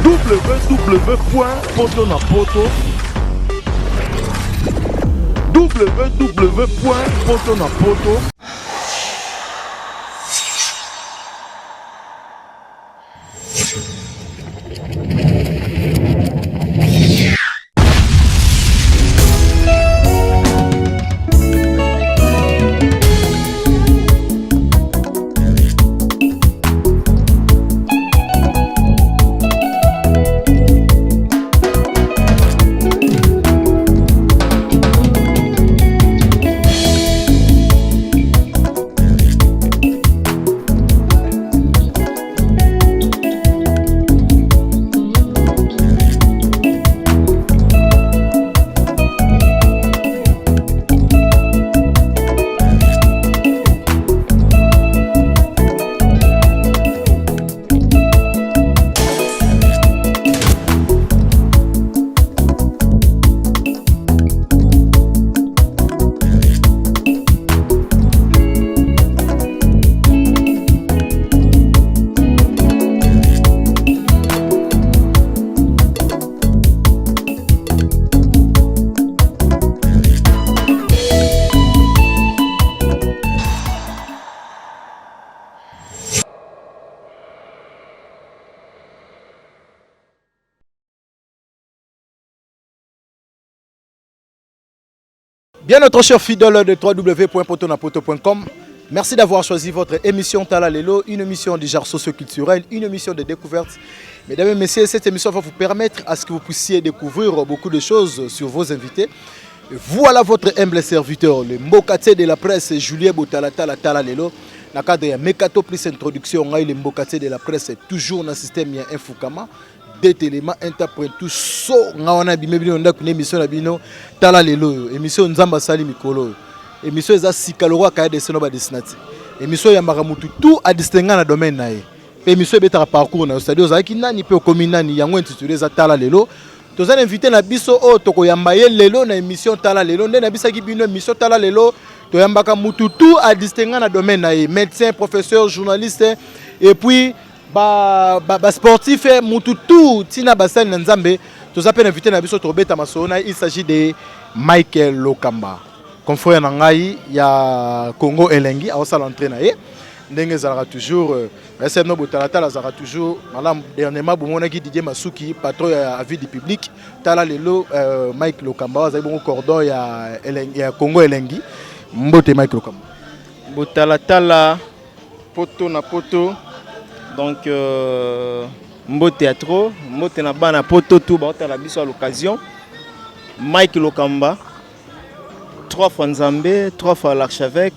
www.poto na poto www.poto na poto. Bien notre cher fidèle de www.potonapoto.com, merci d'avoir choisi votre émission Tala Lelo, une émission du genre socioculturel, une émission de découverte. Mesdames et messieurs, cette émission va vous permettre à ce que vous puissiez découvrir beaucoup de choses sur vos invités. Voilà votre humble serviteur, le mbokatier de la presse, Julien Botalatala Tala Lelo. Na cadre ya Mekato plus introduction, ngai le mbokatier de la presse, toujours dans le système ya Infukama. Detelema interprète tout so nga wana bime bino ndako na émission na bino tala lelo oyo émission nzambe asali mikolo oyo émission eza sika lokola kaya dessin ba dessinati émission eyambaka mutu tout a distinga na domaine na ye mpe émission ebetaka parcours na yo c'est-à-dire ozalaki nani mpe okomi nani yango intitulé eza tala lelo. Toza na invité na biso oyo tokoyamba ye lelo na émission tala lelo. Nde nabisaki bino émission tala lelo toyambaka mutu tout a distinga na domaine na ye, médecin, professeur, journaliste et puis ba sportif, mutu tout tina basali na Nzambe. Toza pe na invité na biso tobeta masolo na, il s'agit de Michael Lokamba, confrère na ngai ya Congo Elengi, aosala entrée na ye ndenge ezalaka toujours. SM no botalatala azalaka toujours malamu. Dernièrement bomonaki Didier Masuki, patron ya avis du public. Tala lelo, Mike Lokamba azali bongo cordon ya Elengi, ya Congo Elengi. Mbote Mike Lokamba. Botalatala poto na poto. Donc mbote ya trop, mbote na bana poto tout baotala biso à l'occasion. Mike Lokamba, 3 fois Nzambe, 3 fois l'archevêque.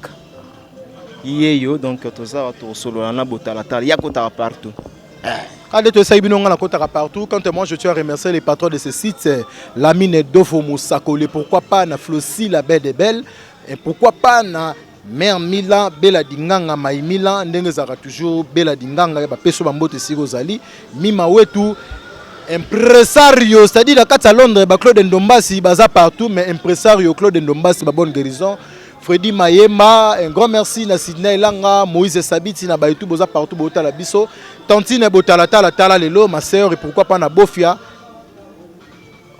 Yeyo, donc toza tosolola na botalatala ya kotaka partout. Quand tu essayes bino nga na kotaka partout. Quant à moi, je tiens à remercier les patrons de ce site, Lamine Dofo Moussakole, pourquoi pas na Flossi la belle des belles, et pourquoi pas na Mère Milan, Bella Dinganga, Maï Milan, ndenge zaka toujours Bella Dinganga, ba peso ba mbote siko zali, Mima Wetu, impresario, c'est-à-dire la kati à Londres, ba Claude Ndombasi, baza partout, mais impresario Claude Ndombasi, ba bonne guérison. Freddy Mayema, un grand merci na Sidney Langa, Moïse Sabiti na Bayetu boza partout botala biso. Tantine botala tala tala lelo, ma sœur, et pourquoi pas na Bofia.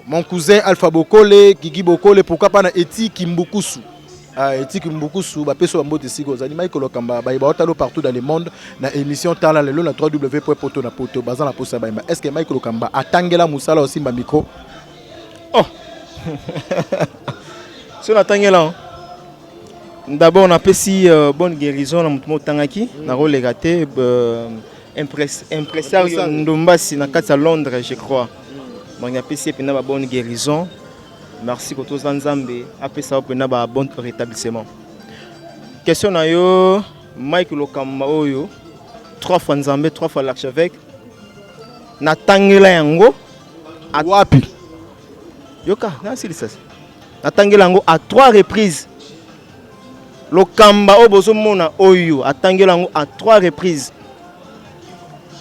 Mon cousin Alpha Bokole, Gigi Bokole, pourquoi pas na Eti Kimbukusu. Ah, Eti Kimbukusu, ba peso ba mbote siko zali Michael Lokamba, ba ba partout dans le monde na émission tala lelo na www.poto na poto baza na posa ba. Est-ce que Michael Lokamba atangela musala aussi ba micro? Oh. So natangela d'abord on appelle bonne guérison na mutu motangaki na releka te, impresario Ndombasi na kati ya Londres je crois. Donc apesi pena ba bonne guérison. Merci kotoza Nzambe apesa pena ba bon rétablissement. Question na yo Mike Lokamba oyo 3 fois Nzambe, 3 fois l'archevêque. Na tangela yango wapi? Yoka na silisa. Natangela yango à 3 reprises. Lokamba oyo bozomona oyo atangela yango à 3 reprises.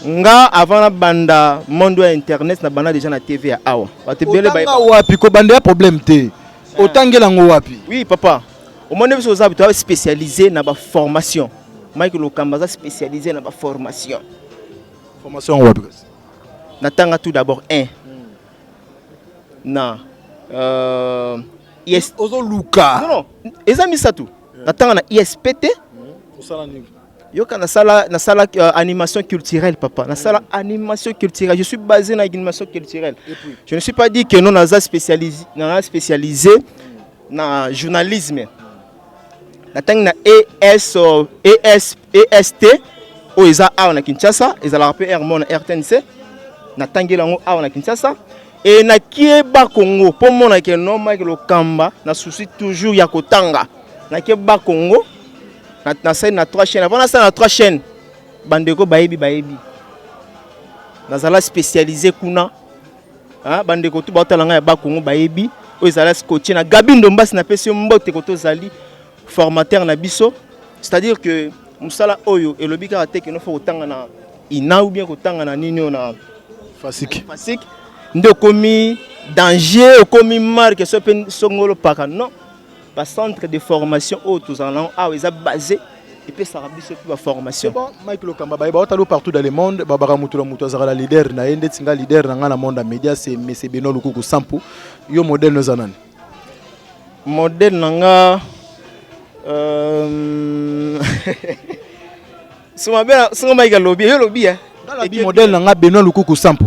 Nga avant na banda monde ya internet na banda déjà na TV ya awa. Bato ebele ba Otanga wapi ko banda ya problème te. Otangela yango wapi? Oui papa. Omoni biso oza to spécialisé na ba formation. Mike Lokamba aza spécialisé na ba formation. Formation wapi kasi? Natanga tout d'abord 1 na IS. Ozoluka. Non, non, eza misato. Natanga na ISPT. Osala nini? Yoka, nasala animation culturelle, papa. Nasala animation culturelle, je suis basé na animation culturelle. Et puis? Je ne suis pas dit que non, naza spécialisé na journalisme. Natangi na ES, ES, EST oyo eza awa na Kinshasa, ezalaka mpe rmo na RTNC. Natangeli yango awa na Kinshasa e nakieba Congo mpo mona ke no Mike Lokamba na souci toujours ya kotanga. Nakieba Congo, nasali na trois chaînes. Avant nasala na trois chaînes, bandeko bayebi nazala spécialisé kuna. Ah, bandeko tu baotala ngai ya Bakongo bayebi oyo ezala scotché na Gabi Ndombasi. Napesi yo mbote koto ozali formateur na biso. C'est-à-dire que mosala oyo elobi kaka te keno fo kotanga na INA ou bien kotanga na nini oyo na Fasik. Fasik nde okomi danger, okomi marque so mpe songolo paka. Non, bacentre de formation oyo tozala nango awa eza basé, epesaka biso mpe baformation. Bon, Mike Lokamba, bayeba otala partout dans le monde, babaka mutu na mutu azalaka na leader na ye. Ndeti nga, leader na nga na monde ya média, c'est monsieur Benoît Lukuku Sampu. Yo, modèle no eza nani? Modèle na nga, songo Mike alobi, yo olobi eh. Nalobi modèle na nga Benoît Lukuku Sampu.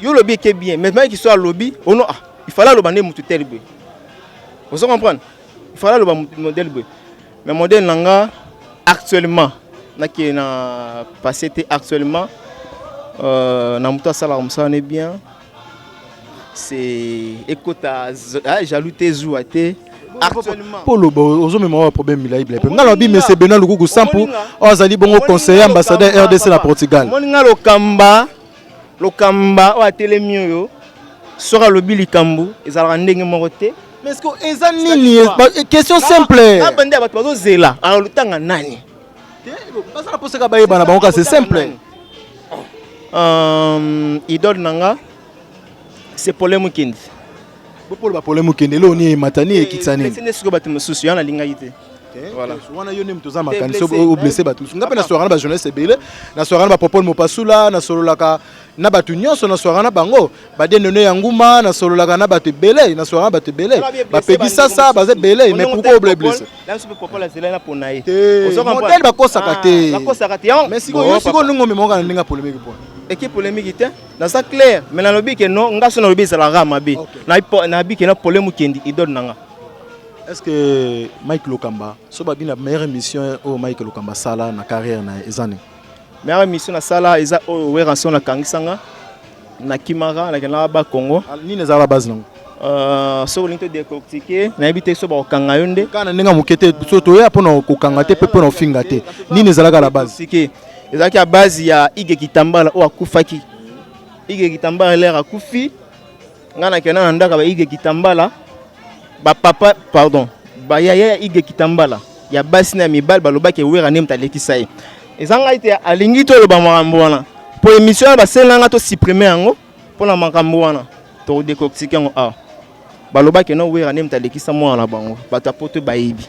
Yo olobi eke bien, mais Mike so alobi ono, ah, il fallait aloba nde mutu tel boye. Ozo comprendre? Il fallait aloba modèle boye. Mais modèle na nga actuellement, nakee na passé te, actuellement, na moto asalaka mosala ne bien, c'est ekota ah, jaloux te, zuwa te actuellement. Mpo oloba ozomema wa problème milai bilai mpe nga nalobi monsieur Benoît Lukuku Sampu oyo azali bongo conseiller ambassadeur RDC na Portugal. Omoni nga Lokamba, Lokamba oyo atelemi oyo, soki alobi likambo ezalaka ndenge moko te. Mais est-ce que eza nini? Question simple. Abande ya bato bazozela alotanga nani? Bazala mposaka bayeba na bango ka, c'est simple. Idole na nga, c'est Paulin Mukendi. Bopolo bapole mokende eloo nini emata nini ekitisa nini? Nde sikoyo bato mosusu ya nalingaki te. Voilà. Wana yo nde moto oza makanisi oblesse bato mosusu. Nga mpe naswaka na bajournaliste ebele, naswaka na bapopole mopasula, nasololaka na bato nyonso, naswaka na bango badendone ya nguma, nasololaka na bato ebele, naswaka na bato ebele, bapegi sasa baza ebele. Mais pourquoi oble blesse? Te, modèle bakosaka te. Bakosaka te. Mais sikoyo yo, sikoyo ndenge omemaka na ndenge ya polémique po Eki polémique te, naza clair. Mais nalobi ke non, nga so nalobi ezalaka mabe. Nayebi ke na Paulin Mukendi idole na nga. Est ce que Mike Lokamba, so babi na meilleure émission oyo Mike Lokamba asala na carrière na ye eza nini? Meilleure émission nasala eza oyo Werrason nakangisanga, nakimaka, nakendaka Bakongo. Nini ezala base nango? Soki olingi todécortiquer, nayebi te so bakokanga yo nde. Kaka na ndenge ya moke te, so toya mpona kokanga te mpe mpona kofinga te. Nini ezalaka la base? Décortiquer ezalaki ya base ya Ige Kitambala oyo akufaki. Ige Kitambala lere akufi, ngai nakenda na ndako ya ba Ige Kitambala, bapapa, pardon, bayaya ya Ige Kitambala ya basi na ya mibali balobaki Ewera nde moto alekisa ye. Eza ngai te alingi toloba makambo wana po émission wana baselanga tosupprime yango mpona makambo wana. Tokodécortiquer yango awa. Balobaki no Wera nde moto alekisa mwana na bango. Bato ya poto bayebi.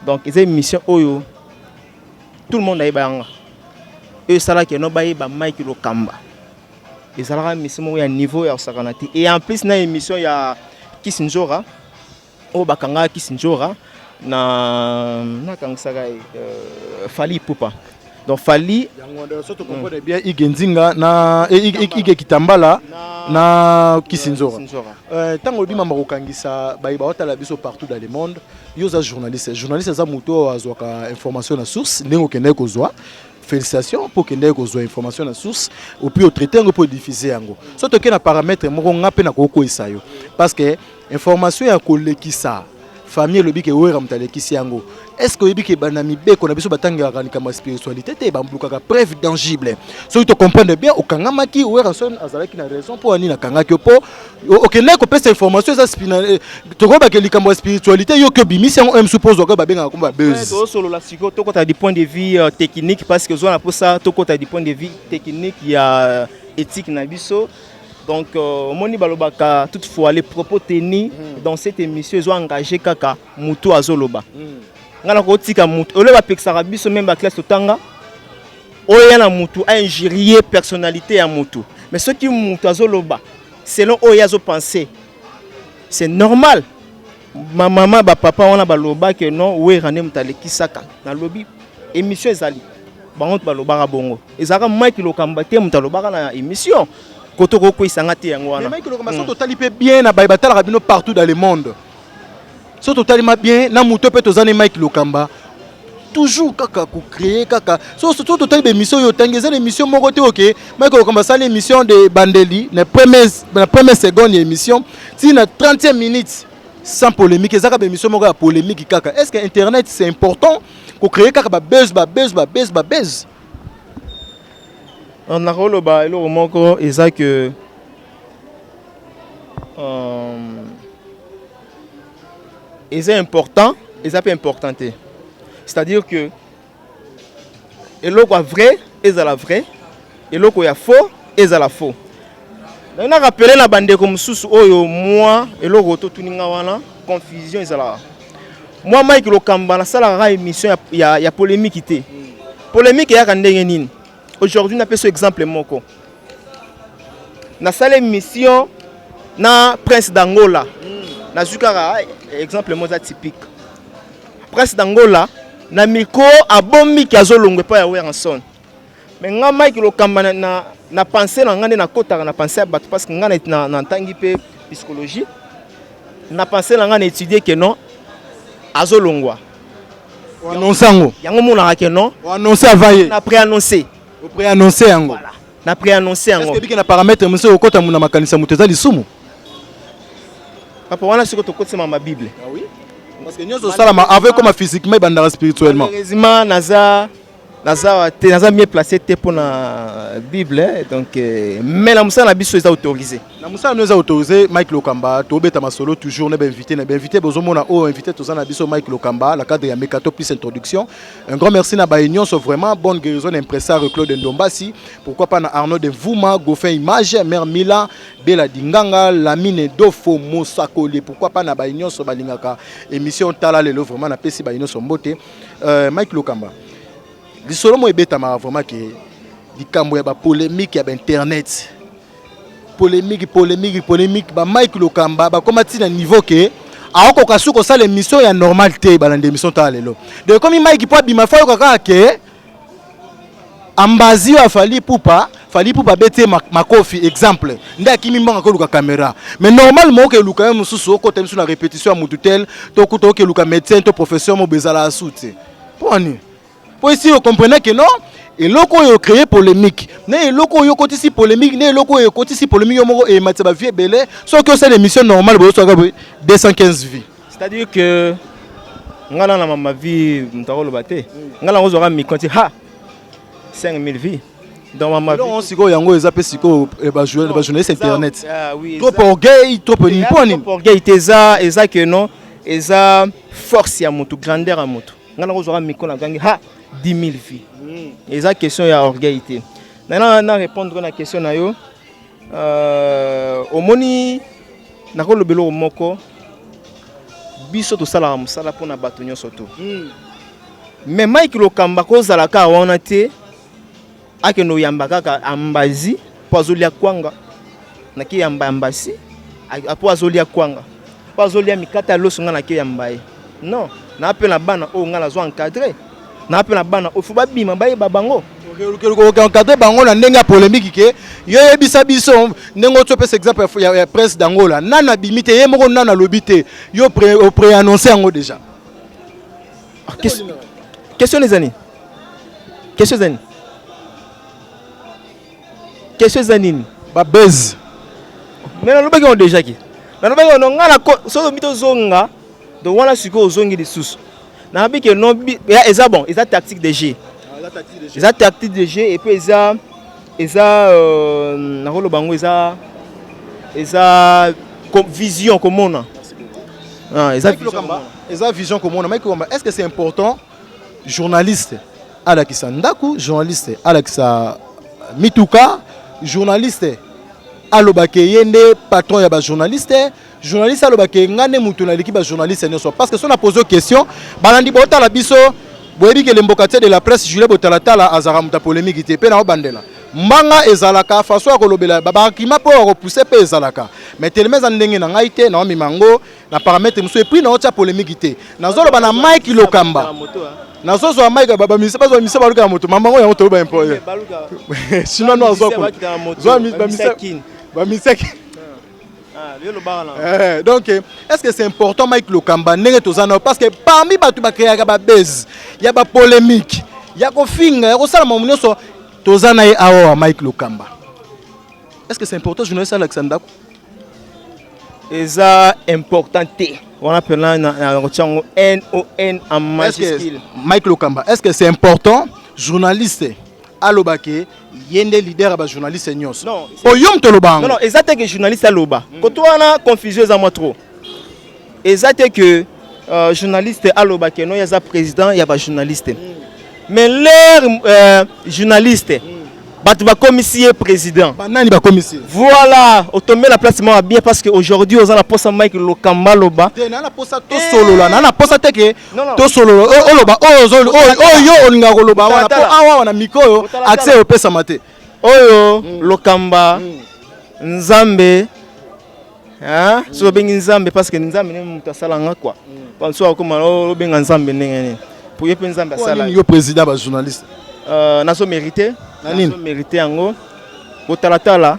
Donc eza émission oyo tout le monde ayeba yanga, oyo esalaki no bayeba Mike Lokamba. Ezalaka émission moko ya niveau ya kosakana te. Et en plus na émission ya Kisi Nzora oyo bakangaka Kisi Nzora na nakangisaka ye, Fally Ipupa. Donc Fally Yango wana, so tocomprendre bien, Ige Nzinga na Ige Kitambala na Kisi Nzora. Ntango olobi mamba kokangisa baye baotala biso partout dans le monde, yo oza journaliste. Journaliste aza moto oyo azwaka information na source. Ndenge okendaki kozwa, félicitation mpo okendaki kozwa information na source, opi otraite yango mpo odiffuser yango. So tokei na paramètre moko, nga mpe nakokoyisa yo, parce que information ya kolekisa famille elobi ke Wera moto alekisi yango, est ce que oyebi ke na mibeko na biso batangelaka likambo ya spiritualité te, bamblukaka preuve tangible? Soki tocomprendre bien, okangamaki, Werrason azalaki na raison mpo anini akangaki yo, mpo okendaki kopesa information eza tokoyebake likambo ya spiritualité. Yo ke obimisi yango msu mpo ozwaka babengaka kombo ya buzz. Tozosolola sikoyo, tokota du point de vue technique, parce que ozwa na mposa tokota du point de vue technique ya éthique na biso. Donc omoni, balobaka toutefois les propos tenus dans cette émission ezo engagé kaka motu azoloba. Ngai nakotika motu oyo bapekisaka biso, même baclasse totanga, oyo ya na motu ainjurier personnalité ya motu. Mais soki moto azoloba selon oyo ye azopense, c'est normal. Bamama, bapapa wana baloba ke non, Wera nde moto alekisaka. Nalobi émission ezali bango balobaka bongo, ezalaka Mike Lokamba te moto alobaka na émission koto kokweyisanga te, yango wana. Mike Lokamba, so totali mpe bien na baye batalaka bino partout dans le monde, so totalima bien na moto mpe toza ne Mike Lokamba, toujours kaka kocréer kaka. So totali baémission oyo otangi, eza na émission moko te oke Mike Lokamba asali émission de bandeli na première seconde ya émission ti na 30e minute sans polémique. Eza kaka baémission moko ya polémique kaka. Est ce que internet, c'est important kocréer kaka babuzz, babuzz, babuzz, babuzz? Nakoloba eloko moko eza ke eza important, eza mpe important te. C'est-à-dire que eloko ya vrai ezala vrai, eloko ya faux ezala faux. Na rappeler na bandeko mosusu oyo mwa eloko totuninga wana, confusion ezalaka. Mwa Mike Lokamba nasalaka kaka émission ya polémique te. Polémique eyaka ndenge nini? Aujourd'hui napesa exemple moko: nasala émission na Prince d'Angola. Nazwi kaka exemple moko eza typique. Prince d'Angola na micro abombiki, azolongwa epai ya Werrason. Mais nga Mike Lokamba, na pensée na nga nde nakotaka na pensée ya bato, parce que nga na ntangi mpe psychologie. Na pensée na nga na étudie ke non, azolongwa. Oannonce yango. Yango monaka ke non. Oannonce avant ye. Na préannoncé. Opréannonce yango. Voilà, na préannoncé yango. Est-ce que bike na paramètre mosusu okota na makanisi ya moto eza lisumu? Papa, wana sikoyo tokotisama ma Bible. Ah oui? Parce que nyonso osalama avec koma physiquement, ebandaka spirituellement. Malheureusement naza te, naza mieux placé te mpona Bible, eh, donc mais na mosala na biso eza autorisé. Na mosala no eza autorisé. Mike Lokamba, tobeta masolo toujours na bainvité, na bainvité bozomona oyo invité toza na biso Mike Lokamba na cadre ya Mekato plus introduction. Un grand merci na baye nyonso vraiment, bonne guérison na impresaire Claude Ndombasi, pourquoi pas na Arnaud de Mvuma, Goffin Image, Mère Mila Bela Dinganga, Lamine Dofo Mosakoli, pourquoi pas na baye nyonso balingaka émission Tala Lelo. Vraiment napesi baye nyonso mbote. Mike Lokamba, lisolo mo ebetamaka vraiment ke likambo ya bapolémique ya bainternet, polémique, polémique, polémique, bamike Lokamba bakóma ntina niveau ke aokoka su kosala émission ya normal te. Balanda émission Tala Lelo, donc ekomi Mike mpo abima fo ayoka kaka ke ambazi oyo afali pupa, Fally Ipupa abeti ye makofi, exemple, nde akimi mbongo akoluka caméra. Mais normalement okeluka ye mosusu, okota misu na répétition ya mutu tel, to okuta okeluka médecin to professeur mo ezala asu te. Mpo ani? Mpo esi okomprene ke non, eloko oyo ocréer polémique na eloko oyo okotisi polémique, na eloko oyo ekotisi polémique, yo moko ematisa bavues ebele. Soki osala émission normale boyoswaka boye 215 vues. C'est-à-dire que nga na mama vie, moto akoloba te, nga nango ozwaka micro ti ha 5000 vues. Donc mama vie sikoyo yango eza mpe sikoyo bajournaliste internet. Ah, oui, trop orgueil, trop nini, mpo nini? Trop orgueil te, eza ke non, eza force ya motu, grandeur ya motu. Nga nango ozwaka micro na gangi ha 10 000 vues, eza question ya orgueil te. Na répondre na question na yo, omoni, nakoloba eloko moko: biso tosalaka mosala mpona bato nyonso to. Mais Mike Lokamba kozala kaka wana te, akende oyamba kaka ambazi mpo azolia kwanga, nake yamba ambasi mpo azolia kwanga, mpo azolia mikate ya loso, ngai nake yamba ye. Non, naa mpe na bana oyo ngai nazwa encadre, naa mpe na bana oyo fo babima, bayeba bango. Encadre bango na ndenge ya polémique ke yo yebisa biso ndenge oti opesa exemple ya Prince d'Angola, nanu abimi te, ye moko nanu alobi te, yo opréannonce yango déjà. Question eza nini? Question eza nini? Question eza nini? Babuzz. Mais nalobaki yango déjà ke nalobaki yango nga na soki obi tozonga. Donc wana sikoyo ozongi lisusu, nayebi ke non, eza bon, eza tactique de jeu, eza tactique de jeu. Et puis eza nakoloba yango eza vision komona. Ah, eza vision. Eza vision komona. Mike, est ce que c'est important journaliste alakisa ndako, journaliste alakisa mituka, journaliste alobaka ye nde patron ya bajournaliste, journaliste alobaka nga nde mutu naleki bajournaliste nyonso? Parce que so na pose question, balandi botala biso, boyebi ke lemboka tie de la presse Julien Botalatala azalaka moto ya polémique te mpe na obandela. Mbanga ezalaka façon ya kolobela ba argument mpo ya kopousser mpe ezalaka, mais telema eza ndenge na ngai te. Naomema yango na paramètre mosusu et puis naotia polémique te. Nazoloba na Mike Lokamba, nazozwa Mike, bamisa bazwa misa baluka ya moto mamango yango toyoba impo chinois no azwa zwa bamisa. Donc est-ce que c'est important, Mike Lokamba, ndenge toza na? Parce que parmi bato bakreaka babase ya bapolémique, ya kofinga, ya kosala makambo nyonso, toza na ye awa, Mike Lokamba. Est-ce que c'est important journaliste alakisa ndako? Eza important te. Wana mpena na kotia yango non en majuscule. Mike Lokamba, est-ce que c'est important journaliste alobake ye nde leader ya bajournaliste nyonso? Oyo moto oloba yango. Non, eza te ke journaliste aloba. Koto wana confusion eza mwa trop. Eza te ke journaliste aloba ke no, ye aza président ya bajournaliste. Mais leur journaliste, bato bakomisi ye président. Banani bakomisi? Voilà, otombe na place moko bien, parce que aujourd'hui oza na posa Mike Lokamba loba. Te, naa na posa tosolola, naa na posa te ke tosolola. Oloba oyo oyo olingaka koloba wana, po awa wana micro oyo accès opesama te. Oyo Lokamba, Nzambe soki obengi Nzambe, parce que Nzambe nde moto asalanga quoi. Panso akoma obenga Nzambe ndenge nini? Po ye mpe Nzambe asala. Yo président bajournaliste? Nazo mérité. Na nini? Nazo mérité yango. Botalatala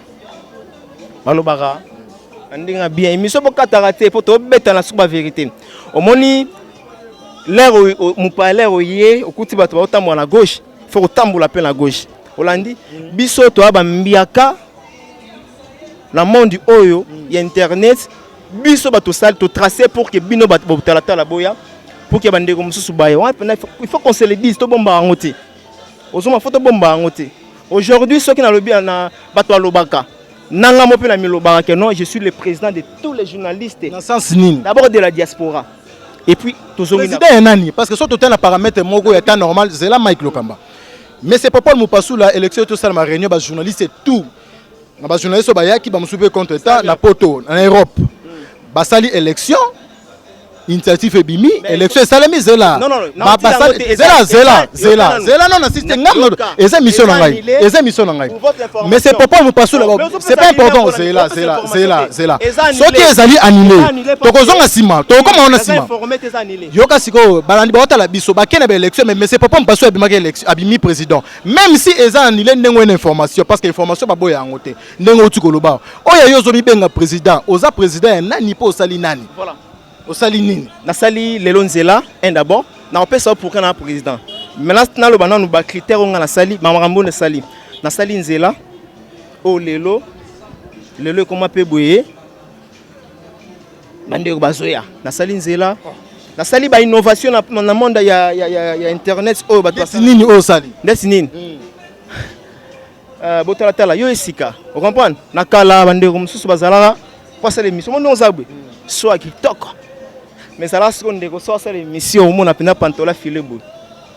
balobaka na ndenge ya bien. Émission bokataka te, mpo tobeta na suku bavérité. Omoni l'heure mopaya, l'heure oye okuti bato baotambola na gauche, faut kotambola mpe na gauche. Olandi biso, toya bambiaka na monde oyo ya internet. Biso bato tosali, totrace pour que bino bato botalatala boya, pour que bandeko mosusu baya wana mpena. Il faut qu'on se le dise, tobomba yango te. Ozoma, faut tobomba yango te. Aujourd'hui soki nalobi na bato balobaka nanga mo mpe na milobaka ke non, je suis le président de tous les journalistes. Na sens nini? D'abord de la diaspora et puis tozongi. Président ya nani? Parce que so totala na paramètre moko ya temps normal, zela Mike Lokamba, mais c'est Popol Mopasula. Élection tosalama, réunion bajournaliste, tout na bajournaliste oyo bayaki, bamosusu mpe contre temps na poto, na Europe, basali élection, initiative ebimi, élection esalemi. Zela, zela, zela, zela, zela. Non, nasiste ngam, eza mission na ngai, eza mission na ngai. Mais c'est Popol Mopasula, c'est pas important. Zela, zela, zela, zela. Soki ezali annulé, tokozonga nsima, tokokoma wana nsima. Yoka sikoyo, balandi baotala biso, bakei na baélection, mais c'est Popol Mopasula abimaki élection, abimi président, même si eza annulé. Ndenge wana information, parce que information baboya yango te. Ndenge outi koloba oyo, yo ozomibenga président, oza président ya nani? Mpo osali nani? Osali nini? Nasali lelo nzela un. D'abord nakopesa yo pourquoi na président. Maintenant naloba nanu bacritère oyo nga nasali, bamakambo nasali. Nasali nzela oyo lelo, lelo ekoma mpe boye, bandeko bazoya. Nasali nzela, nasali bainnovation na monde ya internet oyo bato. Nini oyo osali? Ndeti nini? Botalatala yo esika ocomprendre. Na kala bandeko mosusu bazalaka po asala émission mo ndenge oza boye, so ya kitoko, mais ezalaka sikoyo ndeko so asala émission, omona mpenza pantola file boye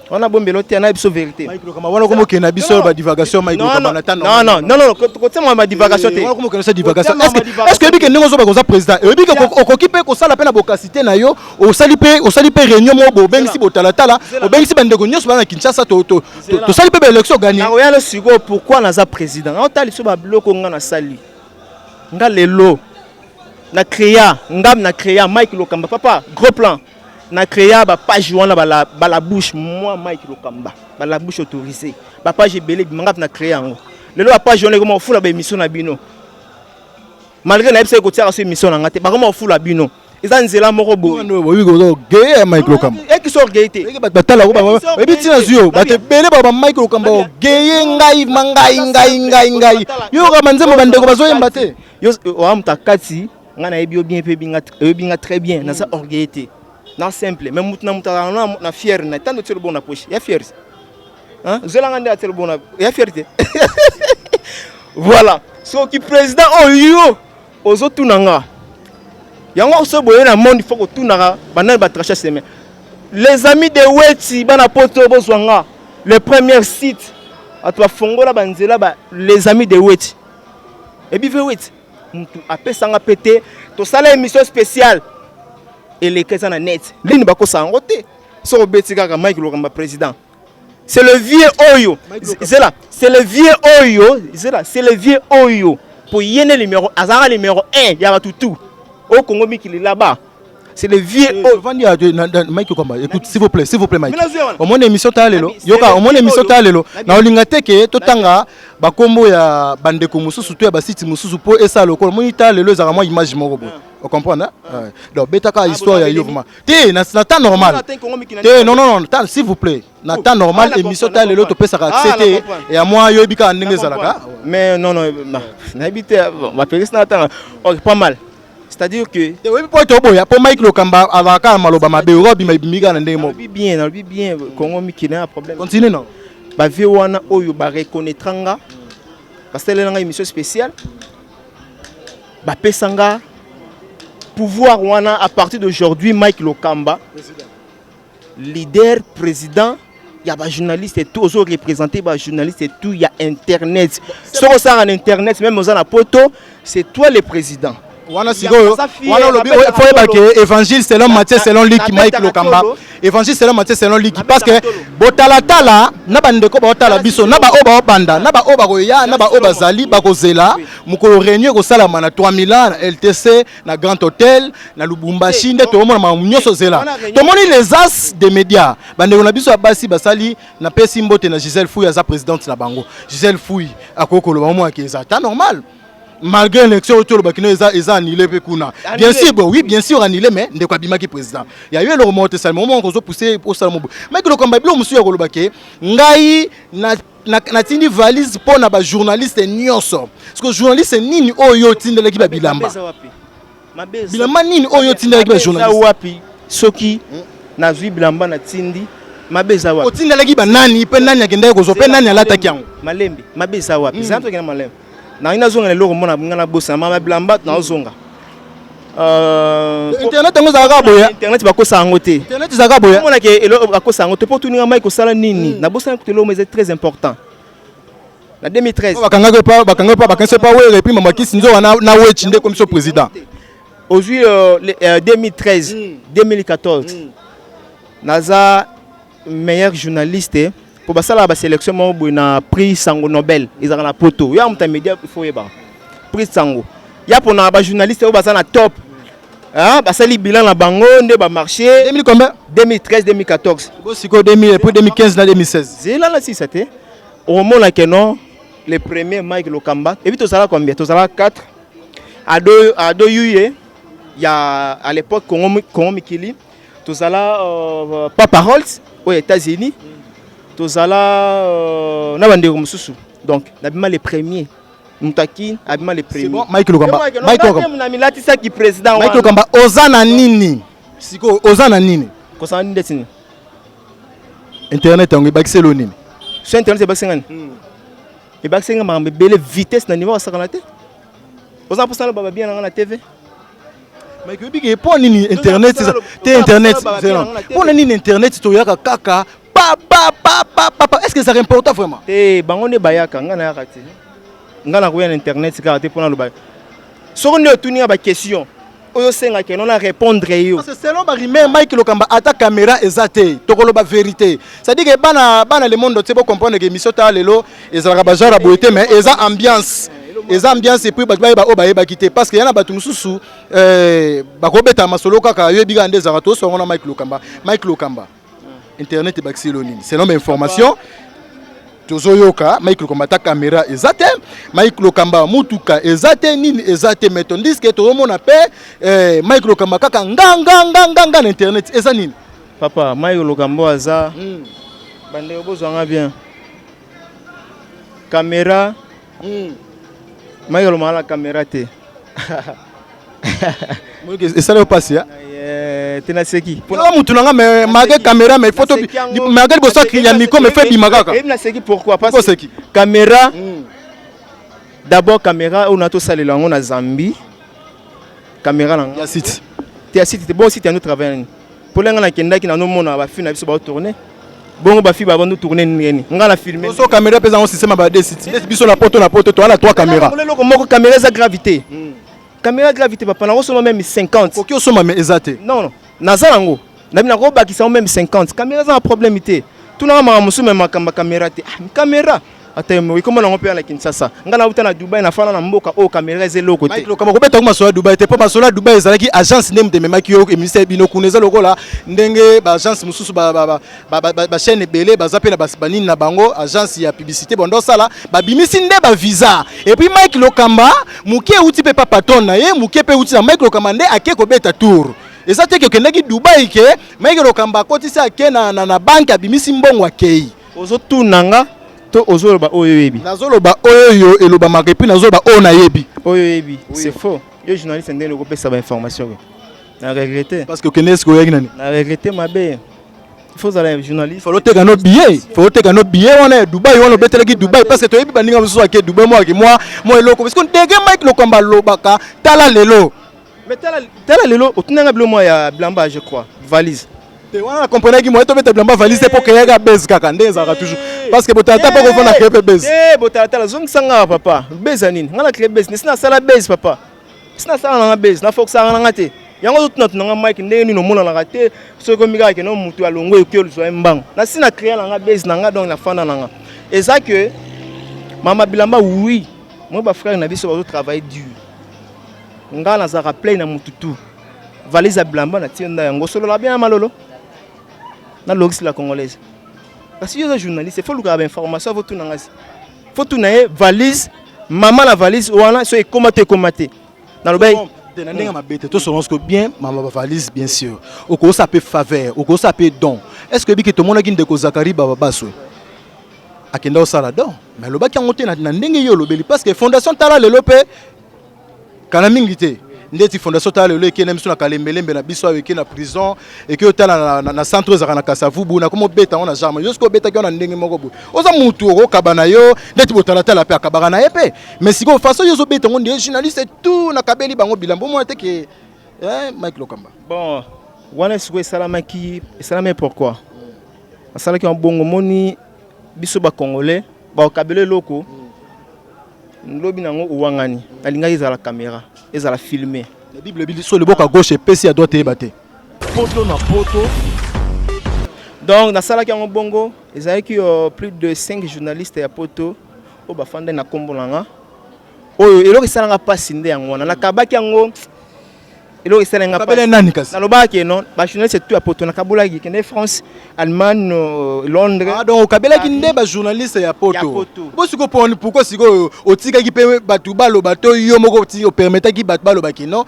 wana, bombelo te, ana biso vérité. Wana komokende na biso badivagation, Mike. Non, non, non, kotiama badivagation te. Wana komokende biso divagation. Est ce que oyebi ke ndenge ozobaka oza président, oyebi ke okoki mpe kosala mpe na bokasi te na yo, osali mpe, osali mpe réunion moko, bobengisi botalatala, obengisi bandeko nyonso bana na Kinshasa, tosali mpe baélection, gagné? Nakoya sikoyo pourquoi naza président. Naotala biso babiloko nga nasali. Nga lelo na créa, nga na créa Mike Lokamba, papa gros plan, na créa bapage wana, bala bouche, moi Mike Lokamba, bala bouche autorisée, bapage ebele ebima. Nga na créa yango. Lelo bapage wana ekoma kofula baémission na bino, malgré nayebisaki kotiaka so émission na nga te, bakoma kofula bino. Eza nzela moko boye. Oyebi Mike Lokamba? Ekisi orgueil te. Bato batalako, oyebi ntina zwi yo, bato ebele ba Mike Lokamba ogeye ngai ma ngai ngai ngai ngai yoka banzembo bandeko bazoyemba te. Yo oa moto akati ngai, nayebi yo bien mpe oyebi nga très bien. Naza orgueil te, na simple, mais mutu na mutu azala na fier na tando tie loboko na poche ya fier, zwelanga nde atie loboko ya fier te. Voilà, soki président oyo yo ozotuna nga yango, so boye na monde, faut kotunaka banani batracha chemin. Les amis de Weti, bana poto, bozwa nga le premier site, bato bafongola banzela ba les amis de Weti. Ebi ve Weti, mutu apesanga mpe te. Tosala émission spéciale, eleka, eza na net lini, bakosa yango te. Soki obeti kaka Mike Lokamba président. C'est le vieux oyo. C'est là, c'est le vieux oyo, c'est là, c'est le vieux oyo. Po ye nde numéro, azalaka numéro 1 ya bato tout au Congo mikili là-bas. C'est le vieux oyo. Ovandi ya Mike Lokamba, écoute, s'il vous plaît, s'il vous plaît, Mike. Mina zwe wana. Omoni émission ta lelo. Nabi, Yoka, c'est le omoni vieux émission oyo. ta lelo. Nabi. Na olinga te ke totanga bakombo ya bandeko mosusu to ya basite mosusu po esala lokola omoni ta lelo ezalaka mwa image moko boye. Ocomprendre, hein? Ouais. Donc betaka histoire ya bozali yo vraiment. Te na temps normal. Te, non, non, non, temps, s'il vous plaît. Na temps normal, Ah, na émission comprendre, ta na lelo comprendre. topesaka Ah, accès na te comprendre. ya mwa yoyebi kaka ndenge ezalaka. Mais non, non, nayebi te, bon, bapelisi na tanga. Ok, pas mal. C'est-à-dire que Te oyebi po ete oboya po Mike Lokamba azalaka kaka na maloba mabe, oyo abima ebimi kaka na ndenge moko. Nalobi bien, nalobi bien, Congo mikili na problème. Continue, non. Bavieux wana oyo bareconnaîtra nga, basalela nga émission spéciale, bapesa nga pouvoir wana. À partir d'aujourd'hui, Mike Lokamba, leader, président ya bajournaliste et tout, ozo représenter bajournaliste et tout ya internet. Soki osalaka na internet, même oza na poto, c'est toi le président. Wana sikoyo Aza fier, wana olobi nabetaka fo oyeba tolo. ke évangile selon Matthieu, selon Luc, Mike Nabetaka Lokamba, tolo. évangile selon Matthieu, selon Luc, parce que Nabetaka tolo. botalatala na bandeko baotala biso, na baoyo baobanda, na baoyo bakoya, na baoyo bazali bakozela mokolo réunion ekosalama na 3000 ans na LTC, na Grand Hôtel na Lubumbashi, nde toomona makambo nyonso. Zela, Wana réunion- tomoni les as des médias, bandeko na biso ya basi basali. Napesi mbote na Gisèle Fouy, aza présidente na bango. Gisèle Fouy akoki koloba omonaki eza ta normal malgré élection oyo tolobaki no eza annulé mpe kuna. Bien Annulé. sûr, bon, oui, bien sûr annulé, mais ndeko abimaki président ya yo. Eloko moko te esalema, omoko kozopousse osala mo boye. Mike Lokamba, biloko mosusu ya koloba ke ngai natindi valise mpo na bajournaliste nyonso, parce que journaliste nini oyo otindelaki babilamba? Mabe eza wapi? Mabe eza- Bilamba nini oyo otindelaki Mabe eza bajournaliste? wapi soki nazwi bilamba natindi? Mabe eza wapi? Otindelaki banani mpe nani akendaki kozwa mpe nani alataki yango? Malembe, mabe eza wapi? Eza tokenda malembe. Nangi nazonga na eloko mona nga nabosana mama bilamba, nazonga. Internet yango ezalaka boye. Internet bakosa yango te. Internet ezalaka boye. Omonake eloko bakosa yango te mpo tuninga mai kosala nini. Nabosana kutu eloko eza très important na 2013. Bakangaki pa, bakangaki pa, bakangisi pa Were, et puis mama kisi nzoka na Wechi nde komisi président. Ozwi 2013, 2014, naza meilleur journaliste mpo basalaka basélection moko boye na prix Sango Nobel, ezalaka na poto ya moto ya média. Il faut oyebaka prix Sango ya mpona bajournaliste oyo baza na top. Ah, basali bilan na bango nde bamarché. 2000 combien? 2013, 2014. Bo sikoyo 2000 et puis 2015 na 2016. Zela na sisa te. Okomona ke non, le premier Mike Lokamba. Et puis tozala combien? Tozala 4. Ado Yuye ya à l'époque Congo, Congo Mikili. Tozala Papa Rolls aux États-Unis. Tozala na bandeko mosusu. Donc nabima le premier, mutaki abima le premier. C'est bon, Mike Lokamba, Mike Lokamba. Na milatisaki président. Mike Lokamba, oza na nini sikoyo? Oza na nini? Kosala nini? Ndeti nini? Internet yango ebakisi elo nini? So internet ebakisi nga nini? Ebakisi nga makambo ebele, vitesse na niveau asakana te. Oza mposa loba babia nanga na TV. Mike, oyebi ke mpo nini internet te, internet, mpo na nini internet toyaka kaka pa pa pa pa pa pa? Est ce que ezalaka important vraiment? Te, bango nde bayaka, nga nayaka te. Nga nakoya na internet kaka te mpona loba. Soki nde otuni nga baquestion oyo osengaka no na répondre yo. Parce que selon barumeur, Mike Lokamba, ata caméra eza te, tokoloba vérité. C'est-à-dire que bana bana le monde te bocomprendre ke émission ta lelo ezalaka bagenre ya boye te, mais eza ambiance, eza ambiance. Et puis bato bayeba oyo bayebaki te, parce que ya na bato mosusu bakobeta masolo kaka, yoyebi kaka nde ezalaka. Tosongo na Mike Lokamba. Mike Lokamba, internet ebakisi elo nini selon bainformation tozoyoka? Mike Lokamba, ata caméra eza te. Mike Lokamba, mutuka eza te, nini eza te, mais tandis que tozomona mpe Mike Lokamba kaka nganganganganga na internet. Eza nini? Papa Mike Lokamba aza bandeko, bozwanga bien caméra. Mike Lokamba na caméra te. Esala yo mpasi ya? Te, naseki. Mpona mutu na nga, mais malgré caméra, mais photo, malgré liboso ya micro, mais fe bima kaka. Eyebi naseki pourquoi? Parce que oseki. Caméra d'abord, caméra oyo na tosalela yango na Zambie, caméra na nga Ya site. Te, ya site te. Bon, site yango travaille nini? Mpo nga nakendaki nanomona bafilme na biso baotourne bongo, bafilme babando tourne nini, nga na filme. So caméra mpe ezango système ya ba deux site neti biso na poto, na poto toza na trois caméra. Eloko moko, caméra eza gravité, caméra gravité, papa, nakosomba même 50. Okoki osomba, mais eza te. Non, non, naza nango, nabi nakobakisa yango même 50 caméra, eza na problème te. Tunaka makambo mosusu, me makambo ya caméra te. Ah, caméra ata ekoma nango mpe na Kinshasa. Ngai nauta na Dubai, nafanda na mboka oyo caméra eza eloko te. Mike Lokamba, kobeta ko masolo ya Dubai te, mpo masolo ya Dubai ezalaki agence nde moto ememaki yo, emisaki bino kuna. Eza lokola ndenge baagence mosusu, bachaîne ebele baza mpe na banini na bango, agence ya publicité bando osala, babimisi nde bavisa. Et puis Mike Lokamba, moke euti mpe pa patron na ye, moke mpe euti na Mike Lokamba nde ake kobeta tour. Eza te ke okendaki Dubai ke Mike Lokamba akotisi, ake na banque, abimisi mbongo, akei. Ozotuna nga to ozoloba oyo oyebi? Nazoloba oyo elobamaka, et puis nazoloba oyo nayebi. Oyo oyebi, c'est faux. Yo journaliste, ndenge okopesa bainformation oyo, na regrette. Parce que okende, eske oyaki nani? Na regrette mabe. Il faut ozala journaliste. Faut oteka no billet, faut oteka no billet wana ya Dubai wana obetelaki Dubai, parce que toyebi baninga mosusu ake Dubai, mwa ake mwa eloko, parce que ndenge Mike Lokamba alobaka, tala lelo. Mais tala, tala lelo, otunanga bilo mwa ya bilamba, je crois valise. Te, wana na comprenaki moye tobeta bilamba valise te, mpo keyaka base kaka nde ezalaka toujours, parce que botalata mpo kovanda créer mpe base. Te, botalatala, zongisanga papa. Base ya nini? Nga na créer base nesi nasala base, papa, esi nasala nanga base, nafokisaka nanga te. Yango ozotunatunanga Mike, ndenge nini omonanaka te? Soki omi kaka keno motu alongo, ekoki ozwa ye mbango. Nasi na créer nanga base nanga, donc nafanda nanga. Eza ke mama bilamba, oui, moi bafrère na biso bazotravaille dur. Nga nazalaka play na motu tu. Valise ya bilamba natie nda yango, osolola bien na malolo na Logis la Congolaise. Kasi yo oza journaliste, faut lukaka bainformation. Faut tuna nga si faut tuna ye valise, mama na valise wana so ekóma te, ekóma te. Nalobaki te na ndenge mabe te. Tosolola siko bien. Mama bavalise, bien sûr okosa mpe faveur, okosa mpe don. Est ce que ebiki tomonaki ndeko Zakari Bababaswe akenda osala don, mais alobaki yango te na ndenge ye olobeli, parce que fondation Tala Lelo mpe kana mingi te. Ndeti fondation Tala Lelo ekende biso na Kalembelembe na biso ayo, eke na prison, eke otala na centre ezalaka na Kasavubu, na komo obeta yango na jarme. Yo soki obetaki yango na ndenge moko boye, oza mutu okokaba na yo ndeti botalatala mpe akabaka na ye mpe. Mais sikoyo façon yo ozobeta yango nde journaliste tout nakabeli bango bilamba, omona te ke Mike Lokamba. Bon, wana sikoyo esalamaki, esalamaki pourquoi asalaki yango bongo? Moni biso bacongolais bakokabela eloko, lobi nango owangani. Nalingaki ezala caméra, ezala filme. Na Bible ebi so loboko ya gauche epesi, ya droite eyeba te. Poto na Poto. Donc nasalaki yango bongo. Ezalaki plus de 5 journalistes ya poto oyo bafandaki na nkombo na nga. Oyo eloko esalanga mpasi nde yango wana nakabaki yango. Eloko esalenga Okabela nani kasi? Nalobaki non, bajournaliste tout ya poto nakabolaki, kende France, Allemagne, Londres. Ah, donc okabelaki nde bajournaliste ya poto? Ya poto. Bo sikoyo pourquoi sikoyo otikaki mpe bato baloba to yo moko opermetaki bato balobaki non,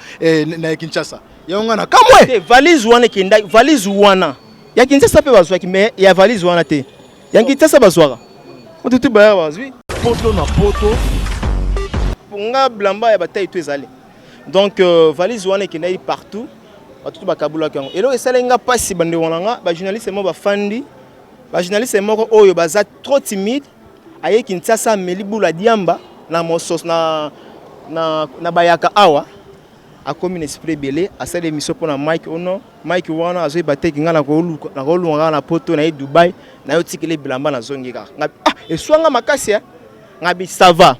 na Kinshasa? Yango nga na kamwe. Te, valise wana ekendaki, valise wana ya Kinshasa mpe bazwaki, mais ya valise wana te. Ya Kinshasa bazwaka otutu baya bazwi. Poto na Poto. Nga bilamba ya batai to ezali. Donc valise wana ekendaki partout, bato to bakabulaki yango. Eloko esalaki nga mpasi, bandeko na nga bajournaliste moko bafandi, bajournaliste moko oyo baza trop timide, aye Kinshasa, ameli bula diamba na mosos na bayaka awa, akomi na esprit ebele, asali émission mpona Mike. Ono Mike wana azoyeba te ke ngai nakolunga kaka na poto, naye Dubai, naye otikeli bilamba, nazongi kaka. Ngabi, ah, eswanga makasi eh. Ngabi, ça va,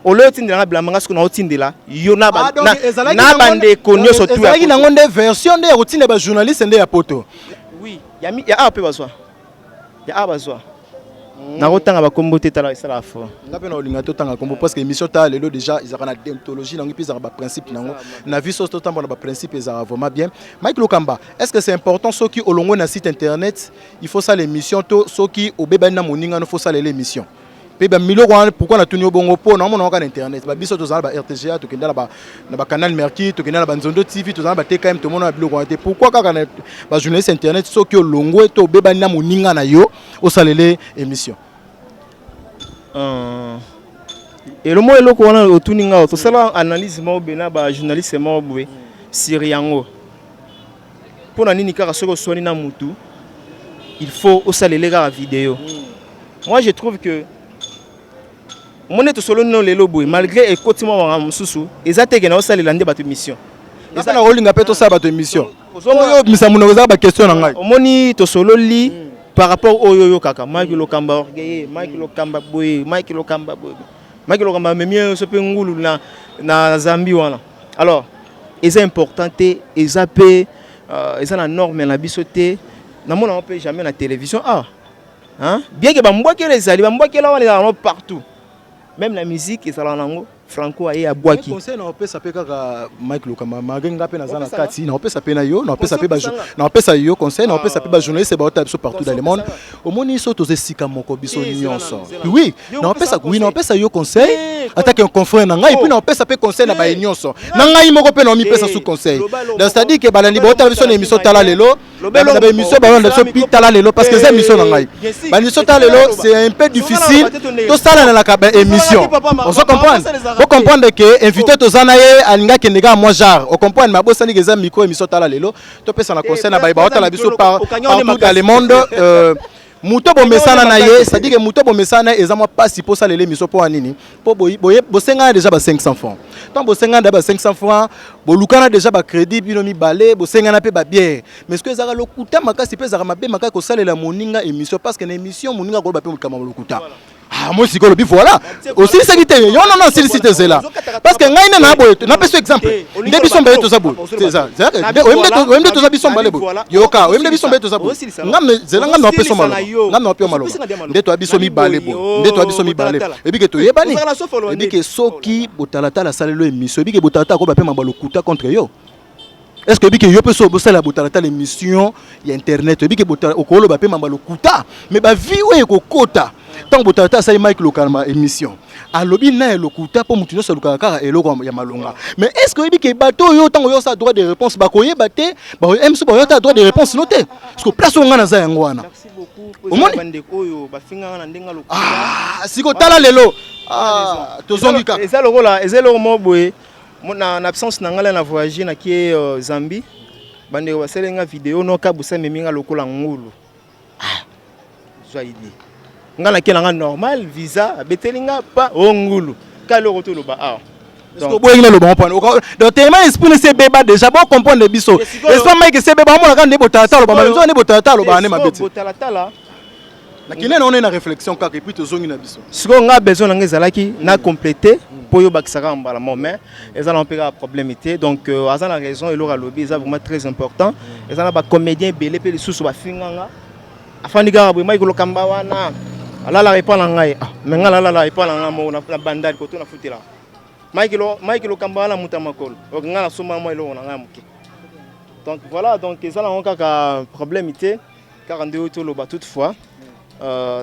oloyo otindela nga bilamba, nga soki naotindela yo na Ah, donc ezalaki na bandeko nyonso tu ya ezalaki poto. Nango nde version nde ya kotinda bajournaliste nde ya poto? Oui, ya awa mpe bazwa, ya awa bazwa. Nakotanga bakombo te, tala esalaka fort. Nga mpe na olinga totanga kombo, parce que émission Tala Lelo déjà ezalaka na déontologie nango, mpe ezalaka baprincipe nango na vie. Soso totambola na baprincipe, ezalaka vraiment bien. Mike Lokamba, est ce que c'est important, soki olongwe na site internet, il faut sala émission, to soki obebani na moninga no, faut salela émission mpe bamiloko wana? Pourquoi natuni yo bongo? Mpo naomona kaka na internet, babiso tozala ba RTGA, tokenda na bacanal Mercure, tokenda na banzondo TV, tozala na baTKM, tomona na biloko wana te. Pourquoi kaka na bajournaliste internet, soki olongwe to obebani na moninga na yo, osalele émission? Elo moko, eloko wana otuni nga, tosala analyse moko boye na bajournaliste moko boye sur yango. Mpo na nini kaka soki oswani na mutu, il faut osalele kaka video? Moi je trouve que omoni, tosololi no lelo boye, malgré ekoti mwa makambo mosusu, eza te ke na osalela nde bato émission. Eza na kolinga mpe tosala bato émission oyo obimisa monoko, ezaka baquestion na ngai. Omoni, tosololi par rapport oyo oyokaka Mike Lokamba orgueilleux, Mike Lokamba boye, Mike Lokamba boye, Mike Lokamba amemi ye so mpe ngulu na Zambie wana. Alors eza important te, eza mpe eza na norme na biso te. Namona yango mpe jamais na télévision. Ah. Hein? Bien que bambwakela ezali, bambwakela wana ezalaka nango partout. Même la musique ezalaka nango. Franco aye abwaki. Conseil na opesa pe kaka Mike Lokamba, malgré nga pe naza na kati, na opesa pe na yo, na opesa pe ba na opesa yo conseil, na opesa pe ba journaliste ba ota biso partout dans le monde. Omoni so toza esika moko biso nyonso. Oui, na opesa oui, na opesa yo conseil ata ke confrère na ngai, puis na opesa pe conseil na ba nyonso. Na ngai moko pe na mipesa sous conseil. Donc c'est-à-dire que balandi ba ota biso na émission tala lelo, na ba émission ba wana biso pi tala lelo parce que eza émission na ngai. Ba émission tala lelo c'est un peu difficile tosalanelaka ba émission. Ozo comprendre? Bo comprendre que invité toza na ye alinga kende kaka moi genre. O comprendre mais abosani que eza micro émission tala lelo. Topesa na conseil na ba ba otala biso partout dans le monde. Moto bomesana na ye, c'est-à-dire que moto bomesana na ye eza mwa pasi mpo osalela émission mpo ya nini, mpo bosengana déjà ba 500 francs. Ntango bosengana déjà ba 500 francs, bolukana déjà ba crédit bino mibale, bosengana mpe ba bière. Mais ce que ezalaka lokuta makasi mpe ezalaka mabe makasi kosalela moninga émission, parce que na émission moninga akoloba mpe likambo ya lokuta. Ah, moi sikoyo olobi voilà, osilisaki te yo, non non, osilisi te, zela, parce que ngai nde na boye, napesi exemple nde biso mibale toza boye, oyebi nde toza biso mibale boye, yoka, oyebi nde biso mibale toza boye, ngam zela, ngam na opesa maloba, ngam na opesa maloba, nde toya biso mibale boye, nde toya biso mibale, ebi ke toyebani, ebi ke soki botalatala asaleli émission, ebi ke botalatala akoba mpe mamba lokuta contre yo. Est-ce que ebike yo mpe so bosala botalatala émission ya internet, ebike okoloba mpe mamba lokuta, mais bavi oyo ekokota ntango botalatala asali Mike Lokamba émission, alobi na ya lokuta, mpo motu nyonso alukaka kaka eloko ya malonga. Mais est ce que oyebi ke bato oyo ntango oyo osala droit de réponse bakoyeba te, mosusu bakoyeba te droit de réponse no te, parce que place oyo ngai naza yango wana. Omoni oyo bafingaka na ndenge lokuta. Ah, siko tala lelo tozongi kaka. Eza lokola eza eloko moko boye na absence na ngai na voyage nakie Zambie, bandeko basali nga video no kabusa amemi nga lokola ngulu. Ah, zwa idée, nga nakie na nga normal, visa abeteli nga pa o ngulu ka eloko toloba awa. Oboyaki na lobango mpona donc tellement esprit nesi ebeba déjà. Bo comprendre biso, esprit Mike esi ebeba, omonaka nde botalatala aloba nzo nde botalatala aloba nde mabe te. Botalatala. Nakende na ona na réflexion kaka et puis tozongi na biso. Sikoyo nga besoin na nga ezalaki na complété mpo oyo bakisaka mbala mo, mais eza na mpe kaka problème te. Donc aza na raison, eloko alobi eza vraiment très important. Eza na bacomédien ebele mpe lisusu bafinganga, afandi kaka boye, Mike Lokamba wana alalaka epa na ngai. Ah, mais ngai nalalaka epa na ngai moko na bandali koto nafutelaka. Mike Lokamba wana moto ya makolo, ok, ngai nasomba mwa eloko na ngai ya moke. Donc voilà, donc eza nango kaka problème te, kaka nde oyo toloba. Toutefois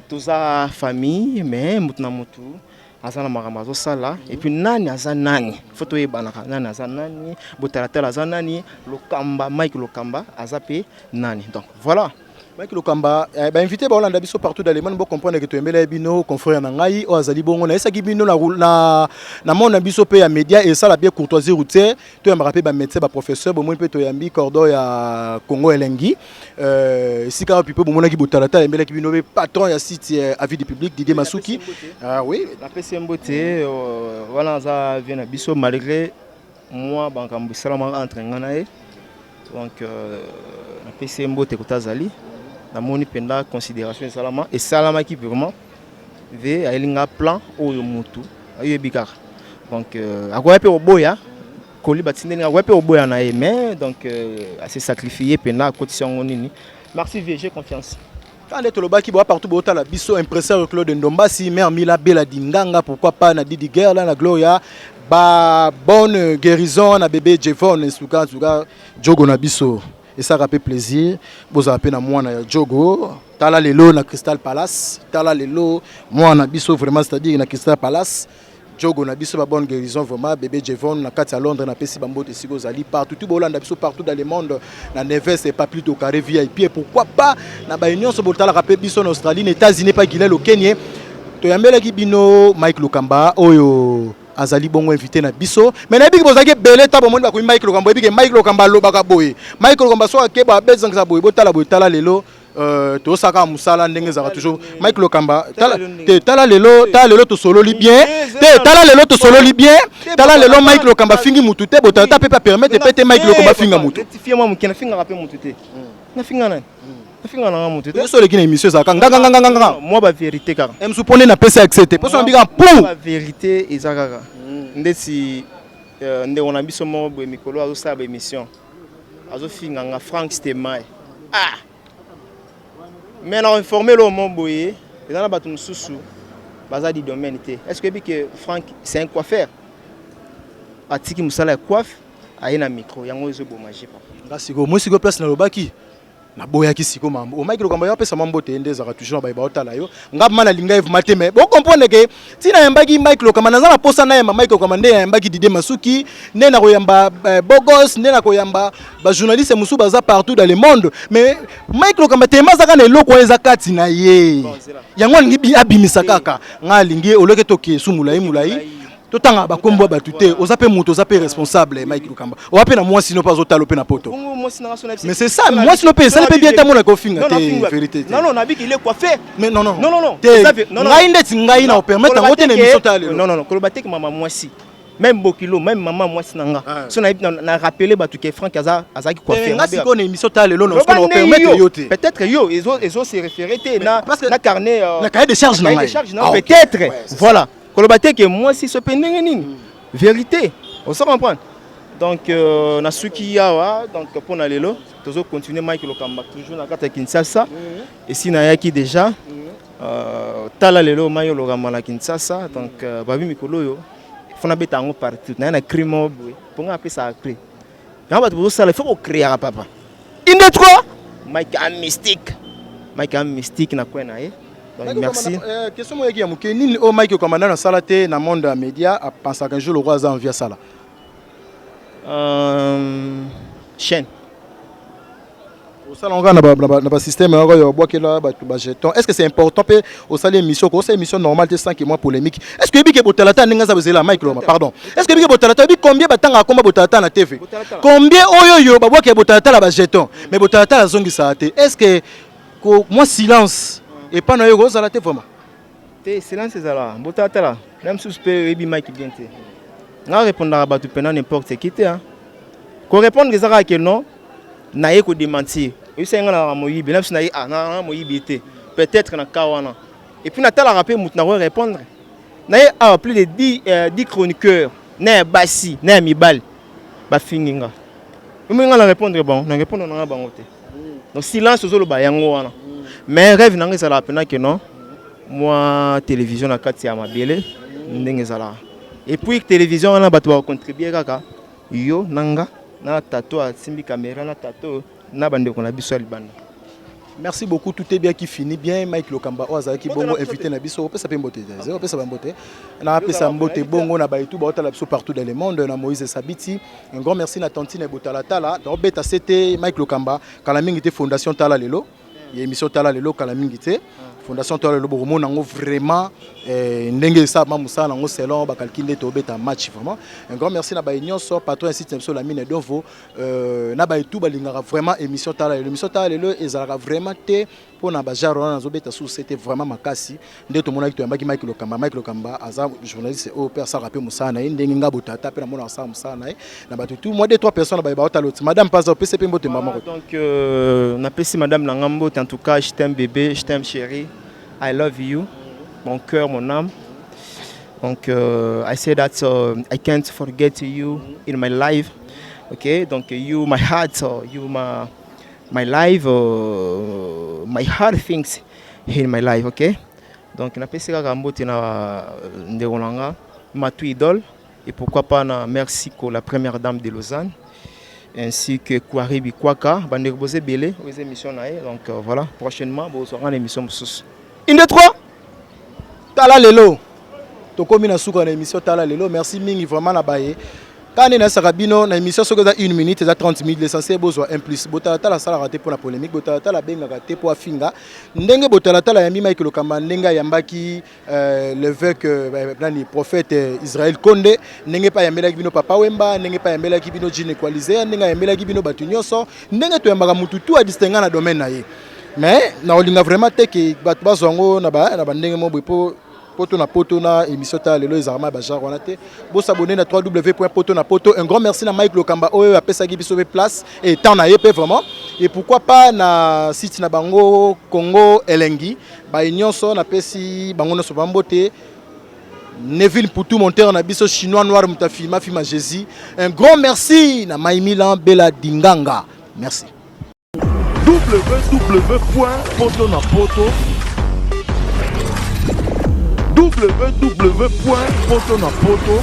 toza famille, mais motu na motu aza na makambo azosala. Et puis nani aza nani, faut toyebanaka nani aza nani, botalatala aza nani, Lokamba, Mike Lokamba aza mpe nani. Donc voilà. Mike Lokamba, bainvité baolanda biso partout dans le monde, bocomprendre ke toyembela ye bino confrère na ngai oyo azali bongo. Nayesaki bino na monde na biso mpe ya média esala bien courtoisie routière, toyambaka mpe bamédecin, baprofesseur. Bomoni mpe toyambi cordon ya Congo Elengi, esika wapi mpe bomonaki botalatala ayembelaki bino mpe patron ya site avis du public, Didier Masuki. Ah, oui. Napesi ye mbote wana, aza vie na biso malgré mwa makambo esalamaka entre ngai na ye. Donc napesi ye mbote kota azali. Namoni mpenza considération esalama, esalamaki vraiment ve ayeli nga plan oyo motu ayebi kaka. Donc akoya mpe koboya koli batindeli nga, akoya mpe koboya na ye, mais donc ase sacrifie mpenza, akotisi yango nini. Merci vie, j'ai confiance. Quand nde tolobaki boa partout botala biso, impresseur Claude Ndombasi, mère Mila Bela Dinganga, pourquoi pas na Didi Girl, na Gloria, ba bonne guérison na bébé Jevon. En tout cas jogo na biso esaka mpe plaisir bozala mpe na mwana ya jogo. Tala lelo na Crystal Palace, tala lelo mwana na biso vraiment, c'est-à-dire na Crystal Palace, jogo na biso, ba bonne guérison vraiment bébé Jevon na kati ya Londres. Napesi bambote esika ozali partout, tu bolanda biso partout dans le monde, na Neves et pas plutôt carré VIP, et pourquoi pas na baye nyonso botalaka mpe biso na Australie, na États-Unis, pa Gilel Okenye. Toyambelaki bino Mike Lokamba oyo azali bongo invité na biso, mais nayebiki bozalaki ebele ta bomoni bakomi Mike Lokamba, oyebiki Mike Lokamba alobaka boye, Mike Lokamba soki akeba abezangisa boye, botala boye, tala lelo tosaka mosala ndenge ezalaka toujours. Mike Lokamba, tala te, tala lelo, tala lelo tosololi bien te, tala lelo tosololi bien, tala lelo Mike Lokamba afingi mutu te, botala mpe permettre mpe te Mike Lokamba afinga mutu. Rectifie mwa moke, nafingaka mpe mutu te. Nafinga nani? Nafinga nanga mutu te. So oleki na émission ezalaka nganganganganga. Mwa bavérité kaka. Mosu mpo nde napesi accès te, mposo nabika pu. Bavérité eza kaka ndeti ndeko na biso moko boye, mikolo azosala baémission, azofinga nga Frank Stemai. Ah. Mais na informer lo mo boye, eza na bato mosusu baza du domaine te. Est-ce que oyebi que Frank, c'est un coiffeur? Atiki mosala ya coiffe, aye na micro, yango ezoboma je papa. Nga sikoyo, moi sikoyo place nalobaki, naboyaki sikoyo mambo o Mike Lokamba, yo apesa mwa mbote, nde ezalaka toujours na baye baotala yo. Nga ma nalinga ye vraiment te, mais bocomprendre ke ntina yambaki Mike Lokamba, naza na posa nayamba Mike Lokamba nde yayambaki Dide Masuki, nde nakoyamba Bogos, nde nakoyamba bajournaliste mosusu baza partout dans le monde. Mais Mike Lokamba tema azaka na eloko wana eza kati na ye, yango alingi abimisa kaka. Nga alingi oleke toke su molai molai, totanga bakombo ya bato te. Oza mpe moto, oza mpe responsable. Mike Lokamba, oza mpe na mwasi no mpe azotala mpe na poto. Mais c'est ça, mwasi no mpe esali mpe bien te, amonaka ofinga te, vérité te. Non non, nabiki il est coiffé. Mais non, non. Non, non, non. Te, ngai ndeti ngai na opermettre yango te na émission ta lelo. Non, non, non, koloba te ke mama mwasi, même bokilo, même mama mwasi na nga, so na na rappeler bato ke Frank aza azalaki coiffeur. Nga sikoyo na émission ta lelo na opermettre yo te. Peut-être yo ezo se référer te na na carnet, na cahier de charge na ngai. Peut-être, voilà, koloba te ke mwasi so mpe ndenge nini, vérité, ozo comprendre. Donc nasuki awa. Donc mpona lelo tozo continuer, Mike Lokamba toujours na kati ya Kinshasa. Esi nayaki déjà tala lelo Mike Lokamba na Kinshasa. Donc babi mikolo oyo fo nabeta yango partout, naye na cri moko boye mpo nga apesaka cri yango. Bato bozosala, il faut kocréaka papa. Inde 3, Mike a mystique, Mike a mystique na kwe na ye. Donc merci. Question moko yaki ya moke: nini oyo Mike Lokamba nano asala te na monde ya média, apensaka un jour le roi aza envie asala? Chaîne. Osala ngo kaka na basystème oyo obwakela bato bajeton. Est ce que c'est important mpe osali émission, kosala émission normale te sans que moi polémique? Est ce que oyebi ke botalata ndenge aza bozela Mike Loma, pardon, est ce que oyebi ke botalata, oyebi combien batangaka komba botalata na TV, combien oyo oyo babwakela botalata na bajeton, mais botalata azongisaka te? Est ce que mwa silence epa na yo kozala te vraiment? Te, silence ezala botalatala na mosusu mpe oyebi Mike bien te. Nga répondaka bato mpena n'importe qui te. Korépondre eza kaka ke non, naye kodémentir, oyebisaki nga nalaka moyibi na biso, naye ah, nalaka moyibi te, peut-être na cas wana. Et puis natalaka mpe motu nako répondre naye awa, plus de 10 chroniqueurs na ya basi na ya mibali bafingi nga. Omi nga na répondre bango, na répondre nanga bango te. Donc silence ozoloba yango wana. Mais rêve nanga ezalaka mpena ke non, mwa télévision na kati ya mabele ndenge ezalaka. Et puis télévision wana bato bakocontribue kaka yo na nga na tato asimbi caméra na tato na bandeko na biso ya libanda. Merci beaucoup, tout est bien qui finit bien. Mike Lokamba oyo azalaki bongo invité na biso. Opesa mpe mbote te, opesa bambote na apesa mbote bongo na baetu baotala biso partout dans le monde, na Moïse Sabiti, un grand merci, na tantine Botalatala. Tobeta sete Mike Lokamba kala mingi te, fondation Tala Lelo ya émission Tala Lelo kala mingi te. Fondation Tala Lelo, bokomona yango vraiment ndenge esalama mosala nango selon bakalki nde tobeta match. Vraiment un grand merci na baye nyonso, patron ya site na biso Lamine Dovo, na baye tu balingaka vraiment émission Tala Lelo. Émission Tala Lelo ezalaka vraiment te mpona bagenre wana nazobeta susu. C'était vraiment makasi nde tomonaki toyambaki Mike Lokamba. Mike Lokamba aza journaliste oyo mpe asalaka mpe mosala na ye ndenge nga botata mpe namona asala mosala na ye na bato tu. Moi, deux trois personnes na baye baotala oti madame Paza, opesi mpe mbote mba moko. Donc napesi madame na nga mbote. En tout cas, je t'aime bébé, je t'aime chérie, I love you, mon cœur, mon âme. Donc I say that I can't forget you in my life, okay? Donc you my heart, you my life, my heart things in my life, okay? Donc napesi kaka mbote na ndeko na nga Matu Idole, et pourquoi pas na merci ko la première dame de Lausanne, ainsi que Kwari Bikwaka. Bandeko boza ebele oyo eza émission na ye. Donc voilà, prochainement bozwaka na émission mosusu. Inde 3. Tala Lelo, tokomi na suka na émission Tala Lelo. Merci mingi vraiment na baye kaka nde nayesaka bino na émission. Soki eza 1 minute, eza 30 minutes, l'essentiel bozwa 1 plus. Botalatala asalaka te mpo na polémique, botalatala abengaka te mpo afinga. Ndenge botalatala yambi Mike Lokamba, ndenge ayambaki l'évêque nani, prophète Israël Konde, ndenge mpe ayambelaki bino Papa Wemba, ndenge mpe ayambelaki bino Jean Equalizer, ndenge ayambelaki bino bato nyonso, ndenge toyambaka mutu tu adistinga na domaine na ye. Mais na olinga vraiment te ke bato bazwa yango na bandenge mo boye, mpo Poto na Poto na émission Tala Lelo ezalaka ma bagenre wana te. Bosabone na www.poto na poto. Un grand merci na Mike Lokamba oyo apesaki biso mpe place et temps na ye mpe vraiment, et pourquoi pas na site na bango Congo Elengi. Baye nyonso napesi bango nyonso bambote. Neville Poutou, monteur na biso, chinois noir, moto afilma filma Jésus. Un grand merci na Maïmilan Bella Dinganga, merci. www.potonapoto www.potonapoto.